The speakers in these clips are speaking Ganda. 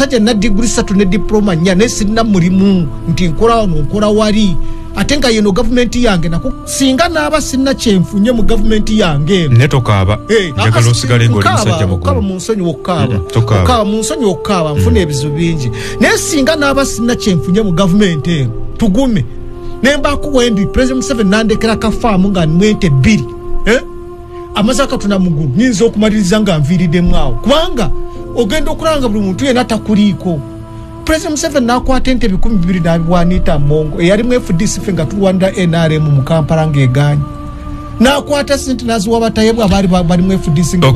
Omusajja nina diguri 3 ne diploma 4, naye sirina mulimu nti nkola wano, nkola wali, ate nga yeno gavumenti yange nako singa naaba sirina kyenfunye mu gavumenti yange eno. Ne tokaaba. Njagala osigale ng'oli musajja mukaaba mugumu. Mu nsonyi okukaaba. Tokaaba. Okukaaba mu nsonyi, okukaaba nfuna ebizibu bingi, naye singa naaba sirina kyenfunye mu gavumenti eno, tugume nembaako wendi. President Museveni nandekera kafaamu nga nimu ente 2, eh? Amaze akatuna mugulu, nyinza okumaliriza nga nviiriddemu awo, kubanga ogenda okulaba nga buli muntu yenna takuliiko. President Museveni nakwata ente 2000 n'abibwaniita Mongo eyalimu FDC, ffe nga tulwanira NRM mu Kampala ng'egaanye, nakwata sente naziwa batayebwa abaali bali mu FDC nga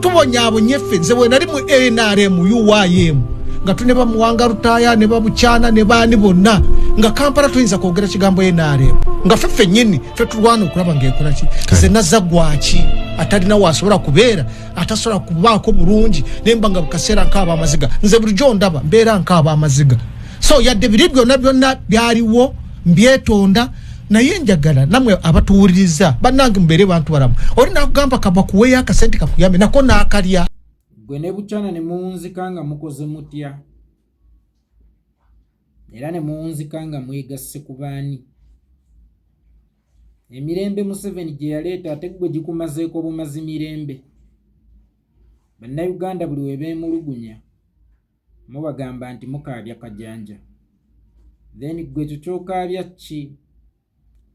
tubonyaabonye ffe. Nze bwe nali mu NRM UYM nga tune bamuwanga Lutaaya ne babukyana ne baani bonna, nga Kampala tuyinza kwogera kigambo NRM, nga ffe ffennyini ffe tulwana okulaba ng'ekola ki. Nze nazza gwaki atalina wasobola kubeera, atasobola kubaako bulungi, nemba nga bukaseera nkaaba amaziga. Nze bulijjo ndaba mbeera nkaaba amaziga. So yadde biri byonna byonna byaliwo, mbyetonda, naye njagala namwe abatuwuliriza, bannange, mubeere bantu balamu. Oli nakugamba kabakuweyo akasente kakuyambe, nako naakalya. Gwe ne Bukyana ne muwunzika nga mukoze mutya, era ne muwunzika nga mwegasse ku baani? Emirembe Museveni gye yaleeta ate gwe gikumazeeko bumazi mirembe. Bannayuganda buli we beemulugunya mubagamba nti mukaabya kajanja. Then gwe ekyo kyokaabya ki?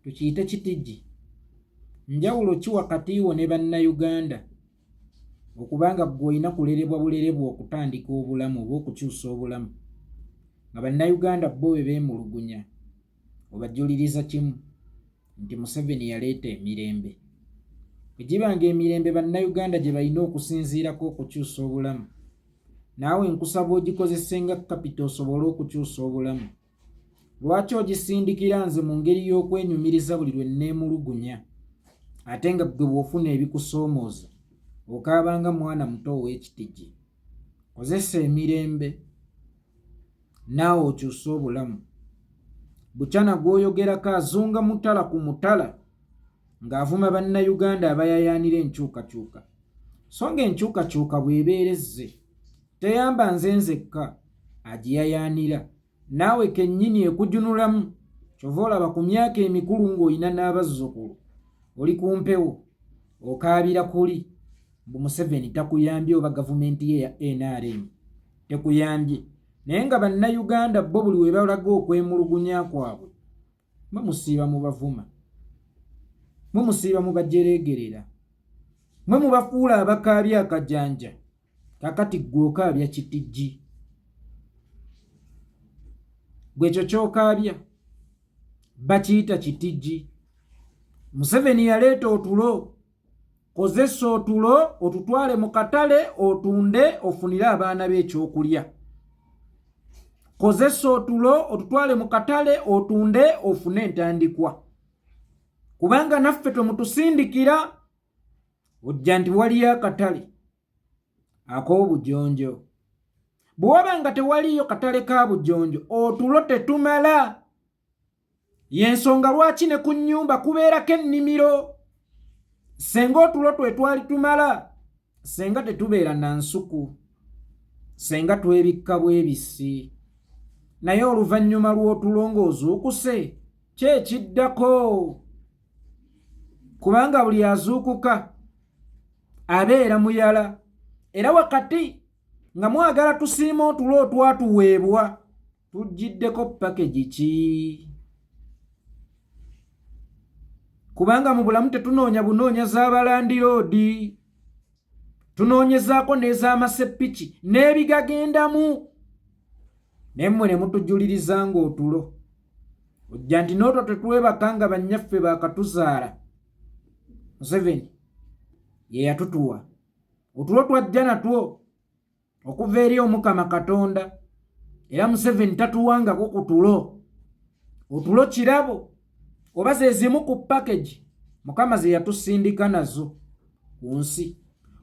Tukiyite kitigi? Njawulo ki wakati wo ne Bannayuganda, okubanga gwe olina kulerebwa bulerebwa okutandika obulamu oba okukyusa obulamu, nga Bannayuganda bo bwe beemulugunya obajuliriza kimu nti Museveni yaleeta emirembe? Bwe gibanga emirembe Bannayuganda gye balina okusinziirako okukyusa obulamu, naawe nkusaba ogikozese nga kapito osobole okukyusa obulamu. Lwaki ogisindikira nze mu ngeri y'okwenyumiriza buli lwe nneemulugunya, ate nga ggwe bw'ofuna ebikusoomooza okaabanga mwana muto ow'ekitigi? Kozesa emirembe naawe okyuse obulamu. Bukyana gw'oyogerako azunga mutala ku mutala ng'avuma Bannayuganda abayayaanira enkyukakyuka, so ng'enkyukakyuka bw'ebeera ezze teyamba nze nzekka agiyayaanira, naawe kennyini ekujunulamu. Kyova olaba ku myaka emikulu ng'olina n'abazzukulu, oli ku mpewo okaabira kuli mbu Museveni takuyambye oba gavumenti ye ya NRM tekuyambye, naye nga Bannayuganda bo buli we balaga okwemulugunya kwabwe mwe musiiba mubavuma, mwe musiiba mubajereegerera, mwe mubafuula abakaabya akajanja. Kakati ggwe okaabya kitijji, gwe ekyo kyokaabya bakiyita kitijji. Museveni yaleeta otulo. Kozesa otulo otutwale mu katale otunde ofunire abaana be ekyokulya. Kozesa otulo otutwale mu katale otunde ofune entandikwa, kubanga naffe twemutusindikira ojja nti waliyo akatale ak'obujonjo. Bwe waba nga tewaliyo katale ka bujonjo, otulo tetumala. Yensonga lwaki ne ku nnyumba kubeerako ennimiro. Senga otulo twe twali tumala, senga tetubeera na nsuku, senga twebikka bwebisi. Naye oluvannyuma lw'otulo ng'ozuukuse, ki ekiddako? Kubanga buli azuukuka abeera muyala. Era wakati nga mwagala tusiima otulo otwatuweebwa, tujjiddeko pakeji ki? Kubanga mu bulamu tetunoonya bunoonya z'abalandiroodi, tunoonyezaako n'ez'amasepiki n'ebigagendamu. Naye mmwe ne mutujuliriza ng'otulo ojja nti n'otwo tetwebaka nga bannyaffe baakatuzaala. Museveni ye yatutuwa otulo, twajja natwo okuva eri Omukama Katonda, era Museveni tatuwangako ku tulo. Otulo kirabo oba ze zimu ku package Mukama ze yatusindika nazo ku nsi.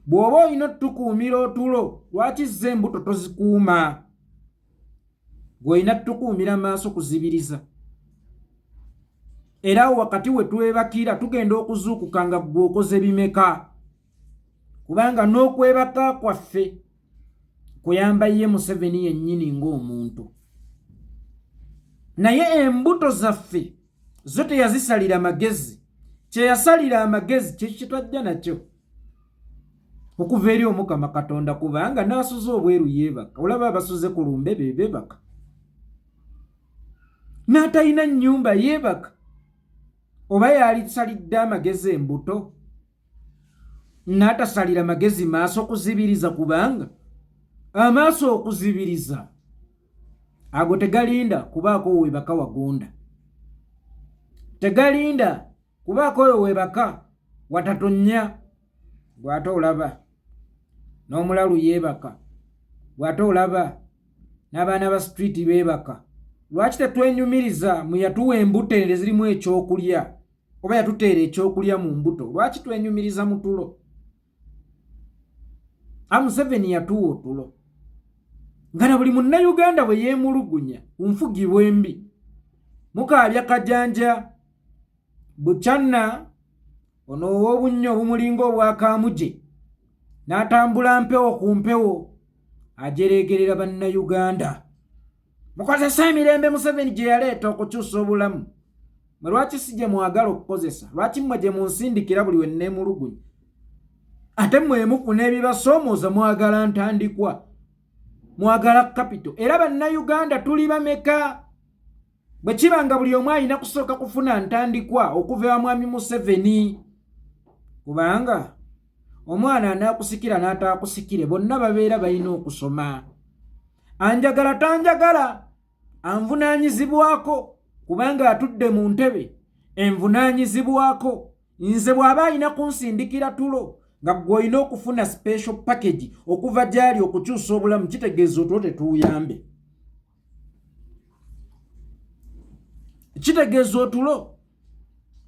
Bw'oba olina otukuumira otulo, lwaki zze embuto tozikuuma? Gw'olina tukuumira maaso kuzibiriza, era awo wakati we twebakira tugenda okuzuukuka nga ggwe okoze bimeka? Kubanga n'okwebaka kwaffe Kuyamba ye Museveni yennyini ng'omuntu. Naye embuto zaffe zo teyazisalira magezi. Kye yasalira amagezi kye kitwajja nakyo okuva eri Omukama Katonda, kubanga n'asuze obweru yeebaka. Olaba abasuze ku lumbe be beebaka, n'atalina nnyumba yeebaka. Oba yalisalidde amagezi embuto n'atasalira magezi maaso kuzibiriza, kubanga amaaso okuzibiriza ago tegalinda kubaako webaka wagonda, tegalinda kubaako oyo webaka watatonnya. Bw'ate olaba n'omulalu yeebaka, bw'ate olaba n'abaana ba street beebaka. Lwaki tetwenyumiriza mu yatuwa embuto ezirimu ekyokulya, oba yatuteera ekyokulya mu mbuto? Lwaki twenyumiriza mu tulo? Museveni yatuwa otulo nga na buli munnayuganda bwe yeemulugunya ku nfugibwa embi, mukaabya kajanja bukyanna ono ow'obunnyo obumulinga obwakamuje n'atambula mpewo ku mpewo ajereegerera bannayuganda. Mukozesa emirembe Museveni gye yaleeta okukyusa obulamu. Mwe lwaki si gye mwagala okukozesa? Lwaki mmwe gye munsindikira buli we nneemulugunya? Ate mmwe mufuna ebibasoomooza, mwagala ntandikwa, mwagala kapito. Era bannayuganda tuli bameka? Bwe kiba nga buli omu alina kusooka kufuna ntandikwa okuva ewa mwami Museveni, kubanga omwana anaakusikira n'ataakusikire bonna babeera balina okusoma. Anjagala tanjagala anvunaanyizibwako, kubanga atudde mu ntebe envunaanyizibwako. Nze bw'aba alina kunsindikira tulo nga ggwe olina okufuna special package okuva gy'ali okukyusa obulamu, kitegeeza otulo tetuuyambe, kitegeeza otulo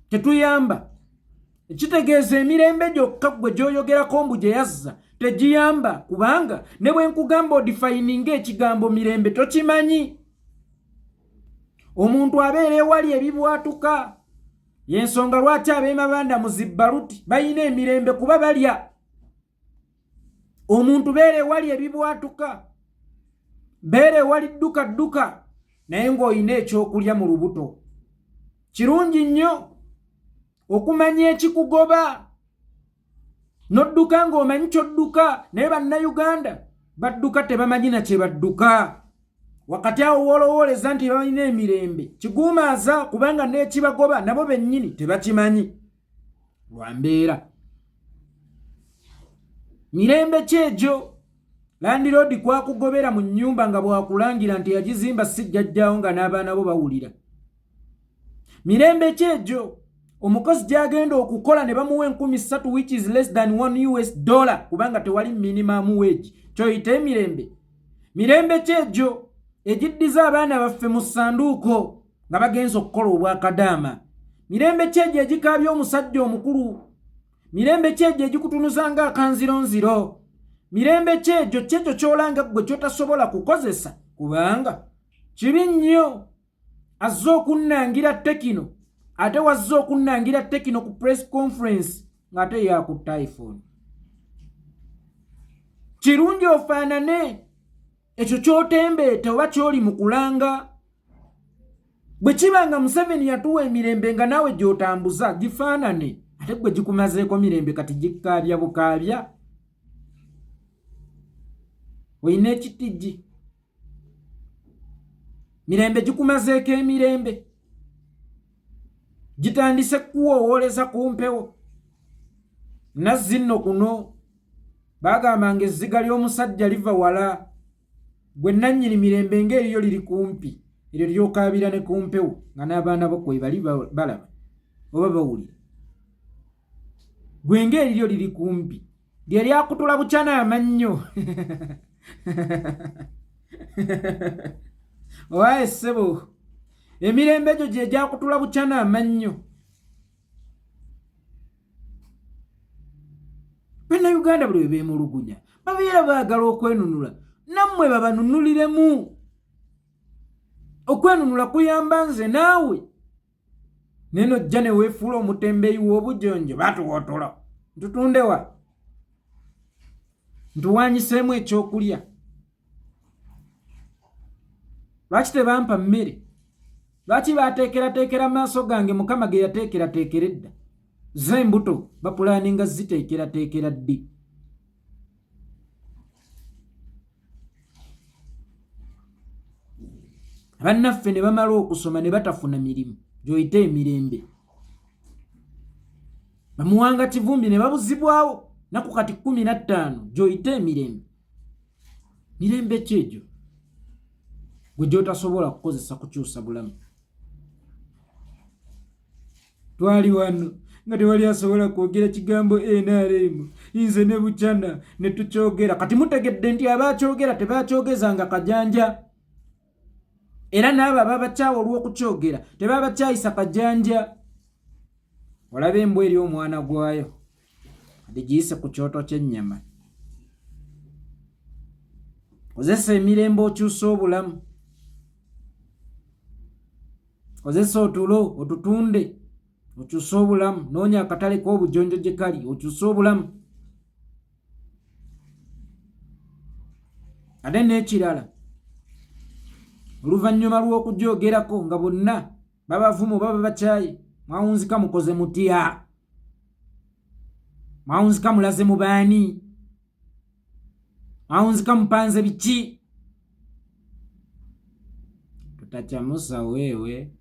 tetuyamba, kitegeeza emirembe gyokka ggwe gy'oyogerako mbu gye yazza tegiyamba, kubanga ne bwe nkugamba odifayininga ekigambo mirembe tokimanyi. Omuntu abeera ewali ebibwatuka, y'ensonga lwaki ab'emabanda mu zibbaluti balina emirembe, kuba balya. Omuntu beera ewali ebibwatuka, beera ewali dduka dduka, naye ng'olina ekyokulya mu lubuto. Kirungi nnyo okumanya ekikugoba n'odduka ng'omanyi ky'odduka, naye bannayuganda badduka tebamanyi na kye badduka. Wakati awo woolowooleza nti balina emirembe, kiguumaaza, kubanga n'ekibagoba nabo bennyini tebakimanyi. Lwa mbeera mirembe ki egyo landiroodi kwakugobera mu nnyumba nga bwakulangira nti yagizimba si jjajjaawo, nga n'abaana bo bawulira? Mirembe ki egyo omukozi gy'agenda okukola ne bamuwa 3000, which is less than 1 US dollar, kubanga tewali minimum wage? Kyoyita emirembe? Mirembe ki egyo egiddiza abaana baffe mu ssanduuko nga bagenza okukola obwakadaama? Mirembe ki egyo egikaabya omusajja omukulu? Mirembe ki egyo egikutunuza nga akanzironziro? Mirembe ki egyo kyekyo kyolanga ggwe kyotasobola kukozesa? Kubanga kibi nnyo azze okunnangira tekino, ate wazze okunnangira tekino ku press conference ng'ate yakutta iPhone. Kirungi ofaanane ekyo ky'otembeeta oba ky'oli mu kulanga. Bwe kiba nga Museveni yatuwa emirembe nga naawe gy'otambuza gifaanane, ate gwe gikumazeeko mirembe, kati gikkaabya bukaabya, olina ekitijji. Mirembe gikumazeeko emirembe, gitandise kukuwoowoleza ku mpewo. Nazzi nno kuno bagamba nga ezziga ly'omusajja liva wala. Gwe nannyini mirembe ng'eriyo liri kumpi, eryo lyokaabira ne ku mpewo nga n'abaana bo kwe bali balaba oba bawulira. Gwe ng'eriryo liri kumpi, lye lyakutula bukyana amannyo. Owaye ssebo, emirembe egyo gye gyakutula bukyana amannyo. Bannayuganda buli we beemulugunya babeera baagala okwenunula, nammwe babanunuliremu. Okwenunula kuyamba nze naawe, naye nojja ne weefuula omutembeeyi w'obujonjo. Batuwotola ntutundewa, ntuwanyiseemu ekyokulya. Lwaki tebampa mmere? Lwaki bateekerateekera maaso gange Mukama ge yateekerateekera edda? Zo embuto bapulaaninga ziteekerateekera ddi? Bannaffe ne bamala okusoma ne batafuna mirimu gy'oyita emirembe. Bamuwanga Kivumbi ne babuzibwawo naku kati 15 gy'oyita emirembe. Mirembe ki egyo gwe gy'otasobola kukozesa kukyusa bulamu? Twali wano nga tewali asobola kwogera kigambo NRM, nze ne Buchana ne tukyogera. Kati mutegedde nti abaakyogera tebakyogezanga kajanja, era n'abo ababakyawa olw'okukyogera tebabakyayisa kajanja. Olaba embwa eri omwana gwayo kati giyise ku kyoto ky'ennyama. Kozesa emirembe okyuse obulamu, kozesa otulo otutunde okyuse obulamu, noonya akatale k'obujonjo gye kali okyuse obulamu. Ate n'ekirala, oluvannyuma lw'okugyogerako nga bonna babavumu baba bakyaye, mwawunzika mukoze mutya? Mwawunzika mulaze mu baani? Mwawunzika mupanze biki? Tutachamusa wewe.